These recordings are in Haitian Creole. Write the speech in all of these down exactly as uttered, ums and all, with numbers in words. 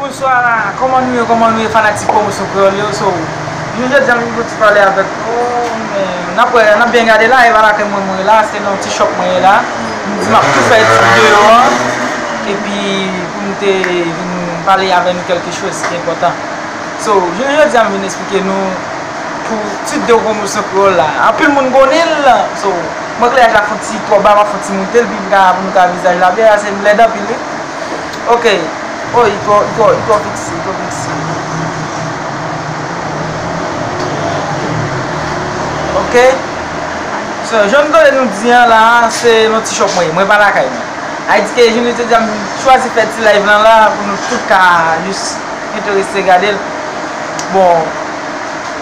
Bonswa, kòman nou ye, kòman nou ye, fanatik Pwomosyon Kreyòl yo? So, jounen jodi a, m vin pou ti pale avèk nou, men n ap wè, n ap byen gade la, e pa lakay mwen mwen ye la, se nan yon ti shop mwen ye la. M di m ap tou fè etid deyò an, epi pou m te vin pale avè nou kèlke choz ki enpòtan. So, jounen jodi a, m vin eksplike nou pou tit de Pwomosyon Kreyòl la. Anpil moun konnen l, so, mwen klèyaj la fon ti twò ba, m ap fon ti moute l, pi m ka, pou nou ka vizaj la byen, se m lèd anpil, wi. Ok. Oh, li twò, li twò, li twò fikse, li twò fikse. Ok. So, jan nou tande nou di an la, se nan ti shop mwen ye, mwen pa lakay mwen. Sa vle di ke jounen jodi a, m chwazi fè ti live lan la pou nou tout ka jis enterese gade l. Bon,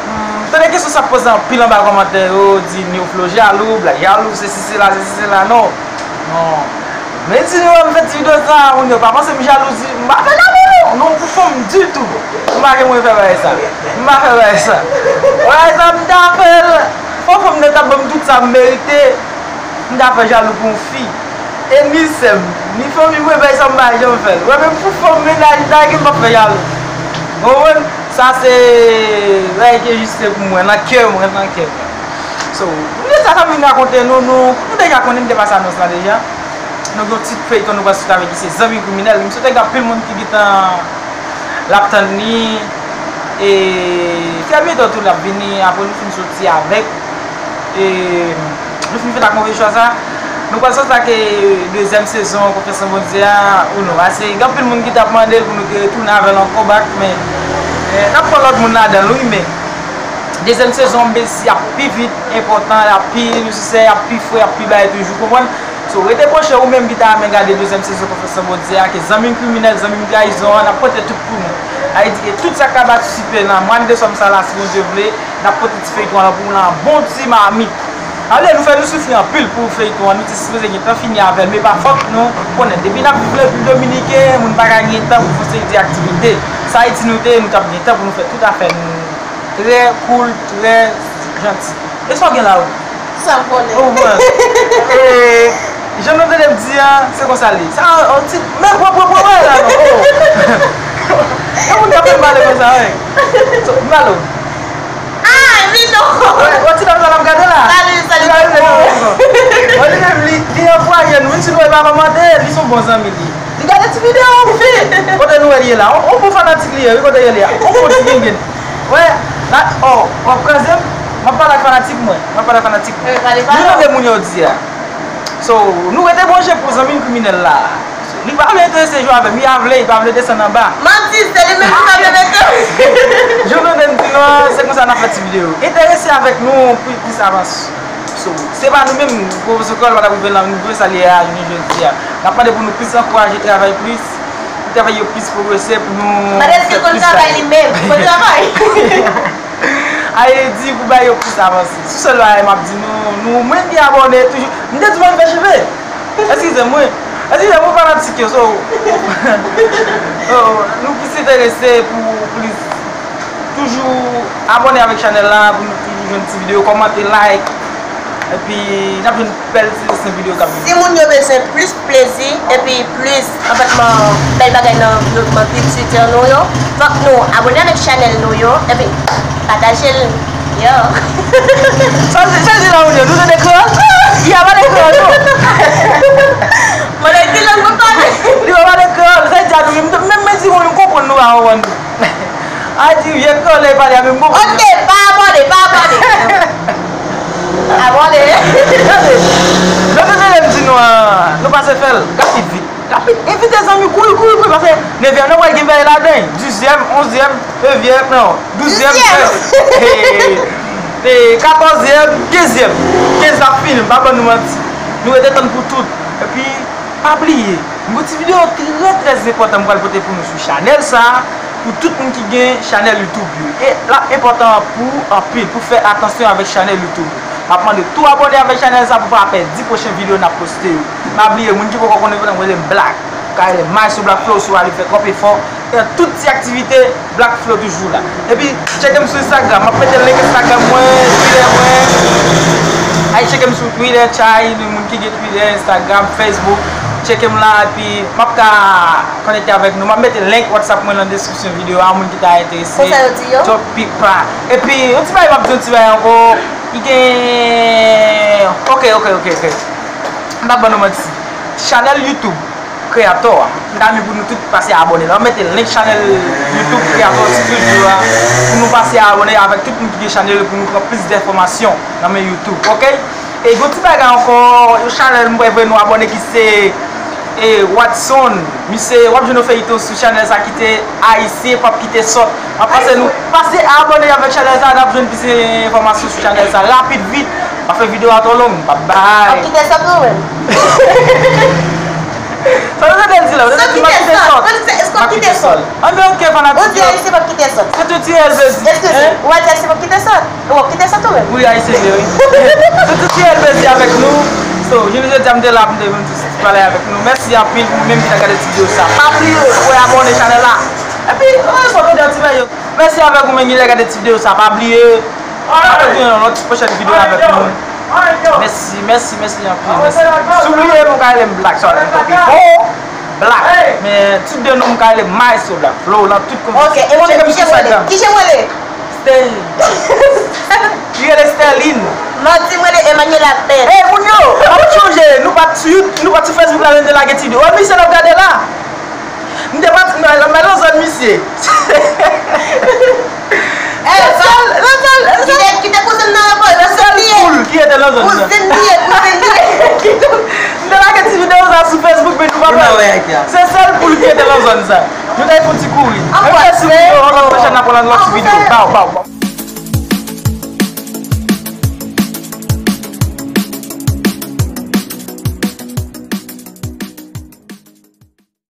hmm, tande kesyon sa ap poze anpil anba kòmantè yo, di New Flow jalou, Black jalou, sesi sela, sesi sela, non. Non. Men di nou wè m fè ti videyo sa, moun yo pa panse m jalou, di m pa fè jalou non. Non, pou fanm ditou. M pa gen mwen fè bagay sa. M pa fè bagay sa. Bagay sa m ta fè l. Fò fanm nan ta ban m tout sa m merite. M ta fè jalou pou yon fi. E ni sè m, ni fanmi mwen, bagay sa m pa janm fè l. Wè, menm pou fanm mennaj m ta gen, m p ap fè jalou. Ou konprann? Sa se bagay ki egziste pou mwen, nan kè mwen, nan kè mwen. So, m te sa sa m vin rakonte nou, nou, nou deja konnen, m te pase anons la deja. Nou gen yon tit feyton nou pral sot avèk li, se Zanmi Kriminèl. M swete gen anpil moun ki gentan l ap tann li. E trè byento tou l ap vini, apre nou fin soti avèk, e nou fin fèt ak Move Chwa sa. Nou pral soti ak, e, dezyèm sezon Konfyans nan Bondye a, ou non. Paske gen anpil moun ki t ap mande l pou nou te retounen avè l ankò back, men, e, n ap pran lòt moun ladan l, wi, men dezyèm sezon, m besi ap pi vit, enpòtan, l ap pi nesesè, ap pi fre, ap pi bay toujou, konprann? So, rete branche ou menm ki ta renmen gade dezyèm sezon Konfyans nan Bondye a, ke Zanmi Kriminèl, Zanmi Trayizon an, n ap pote tout pou nou. Sa vle di ke tout sa k ka patisipe nan mwa desèm sa la, si Bondye vle, n ap pote ti feyton an pou nou nan bon ti mamit. Sa vle di nou fè nou soufri anpil pou feyton an, nou te sipoze gentan fini avè l, men pa fòt nou, konnen depi n ap viv Repiblik Dominiken, moun pa ka gen tan pou fè yon seri de aktivite. Sa Ayiti nou te ye, nou t ap gen tan pou nou fè tout afè nou. Trè cool, trè janti. E sa w gen la ou? Sa m konnen. Ou konprann? E, jan nou tande m di a, se konsa l ye. Sa, on ti, men pran, pran, pran bagay la non. Oh. Yon moun k ap fè m pale konsa, wi. So, m pale w. Ah, li non. Wè, wè, ti dam sa n ap gade la. Salut, salut. Li pa vle non. Wè, li menm, li, li ankouraje nou. Menm si nou wè pa kòmante, li se yon bon zanmi li. Li gade ti videyo, wi. Kote nou wè li ye la? On, on bon fanatik li ye, wi, kote li ye a? On bon ti gengen. Wè, la, oh, w ap kraze m. M ap pale ak fanatik mwen. M ap pale ak fanatik mwen. Wi, pale, pale. Nou tande moun yo di a. So, nou rete branche pou Zanmi Kriminèl la. Li pa vle enterese jwe avè m. Li pa vle, li pa vle desann anba. Manti, se li menm ki pa vle mete. Jan nou tande m di nou an, se konsa n ap fè ti videyo. Enterese avèk nou pou plis avans. So, se pa nou menm, Pwofesè Kreyòl pa t ap rive nan nivo sa l ye a jounen jodi a. N ap mande pou nou plis ankouraje travay plis, pou travay yo plis pwogrese, pou nou fè plis bagay. Madanm si konn travay li menm, konn travay. Sa vle di pou bay yo plis avanse. Sou sèl bagay m ap di nou, nou, mwen ki abòne toujou, m te di w ann fè cheve. Eskize m, wi. Eskize m, wi, fanatik yo, so, oh, nou plis enterese pou plis toujou abòne avèk chanèl la pou nou toujou jwenn ti videyo, kòmante, like. Epi, n ap jwenn bèl ti desen videyo k ap vini. Si moun yo bezwen plis plezi, epi plis, anfètman, bèl bagay nan devlopman kilti tè nou yo, fòk nou abòne avèk chanèl nou yo, epi pataje l. Yo. Sa, sa di la, moun yo, nou tande kreyòl? Ya, pale kreyòl, non. Mwen, ki lang mwen pale? Li pa pale kreyòl, sa di a nou, menm, menm, menm di moun, m konprann nou, pa konprann nou. A di vye kreyòl lè pale a menm bon. Ok, pa abòne, pa abòne. Abòne. Gade, lè nou tande m di nou, ah, nou pase fè l rapid vit. Rapid, envite zanmi, kouri, kouri, kouri, paske nevyèm nan pral gen bagay ladan, dizyèm, onzyèm, nevyèm, non, douzyèm, dizyèm. E, e, katòzyèm, kenzyèm. Kenz la ap fini, m pa ban nou manti. Nou rete tann pou tout. Epi, pa bliye, yon ti videyo trè, trè enpòtan m pral pote pou nou sou chanèl sa a, pou tout moun ki gen chanèl YouTube yo. E l ap enpòtan pou anpil, pou fè atansyon avèk chanèl YouTube yo. M ap mande tou abòne avèk chanèl sa pou pa pèdi pwochen videyo n ap poste yo. Pa bliye, moun ki poko konnen, rele m Black. Ou ka rele m Maestro Black Flow, si w ale fè twòp efò. E tout ti aktivite, Black Flow toujou la. Epi, tcheke m sou Instagram. M ap mete link Instagram mwen, Twitter mwen. Al tcheke m sou Twitter, tchay, nou moun ki gen Twitter, Instagram, Facebook. Tcheke m la, epi m ap ka konekte avèk nou. M ap mete link WhatsApp mwen nan deskripsyon videyo a, moun ki ta enterese. Konsa yo di yo? Top Pipa. Epi, yon ti bagay m ap di, yon ti bagay ankò, li gen, ok, ok, ok, ok. M p ap ban nou manti. Chanèl YouTube Creator a, m ta renmen pou nou tout pase abòne la. M ap mete link chanèl YouTube Creator sou videyo a, pou nou pase abòne avèk tout moun ki gen chanèl, pou nou pran plis enfòmasyon nan men YouTube, ok? E gon ti bagay ankò, yon chanèl m prefere nou abòne ki se, e, Watson. Misye, w ap jwenn yon feyton sou chanèl sa ki te Ayisyen p ap kite sòt. M ap pase nou, pase abòne avèk chanèl sa, n ap jwenn plis enfòmasyon sou chanèl sa rapid vit. Pa fè videyo a twò long. Bye bye. W ap kite sòt ou menm? Sa nou te di la, nou te di m ap kite sòt. Èske w ap kite sòt? Anben, ok, fanatik yo. Ou di Ayisyen p ap kite sòt. Se tou ti L vle di. Eskize, ou a di Ayisyen p ap kite sòt? Ou ap kite sòt ou menm? Wi, Ayisyen vle, wi. Se tou ti L vle di avèk nou. So, jounen jodi a, m te la pou m te vin tou pale avèk nou. Mèsi anpil pou ou menm ki ta gade ti videyo sa. Pa bliye pou w abòne chanèl la. Epi, ann fò tande yon ti bagay yo. Mèsi avèk ou menm ki ta gade ti videyo sa. Pa bliye. N ap retounen nan lòt pwochèn videyo avèk nou. Mèsi, mèsi, mèsi anpil, mèsi. Si w bliye m, ou ka rele m Black Charlton Kopi. Bon, Black. Men tout de non m ka rele Maestro Black Flow nan tout kondisyon. Ok, e mwen menm, kijan m rele? Kijan m rele? Sterline. Li rele Sterline. Manti, m rele Emmanuela Bell. Ey, moun yo, n ap chonje, nou pa t sou You-, nou pa t sou Facebook la, nou te lage ti videyo. Wè misye n ap gade la. M te pati nan, nan, nan zòn misye. Ey, se sèl, se sèl, se sèl, kite, kite kouzen m nan repo, se sèl poul ki rete nan zòn nan. Kouzen li ye, kouzen li ye. Kite, m te lage ti videyo sa sou Facebook, men nou pa wè. Se sèl poul ki rete nan zòn sa. Nou t al fè yon ti kouri. Ann pase sou videyo, yon lòt pwochèn n ap pran lòt ti videyo. Baw, baw, baw.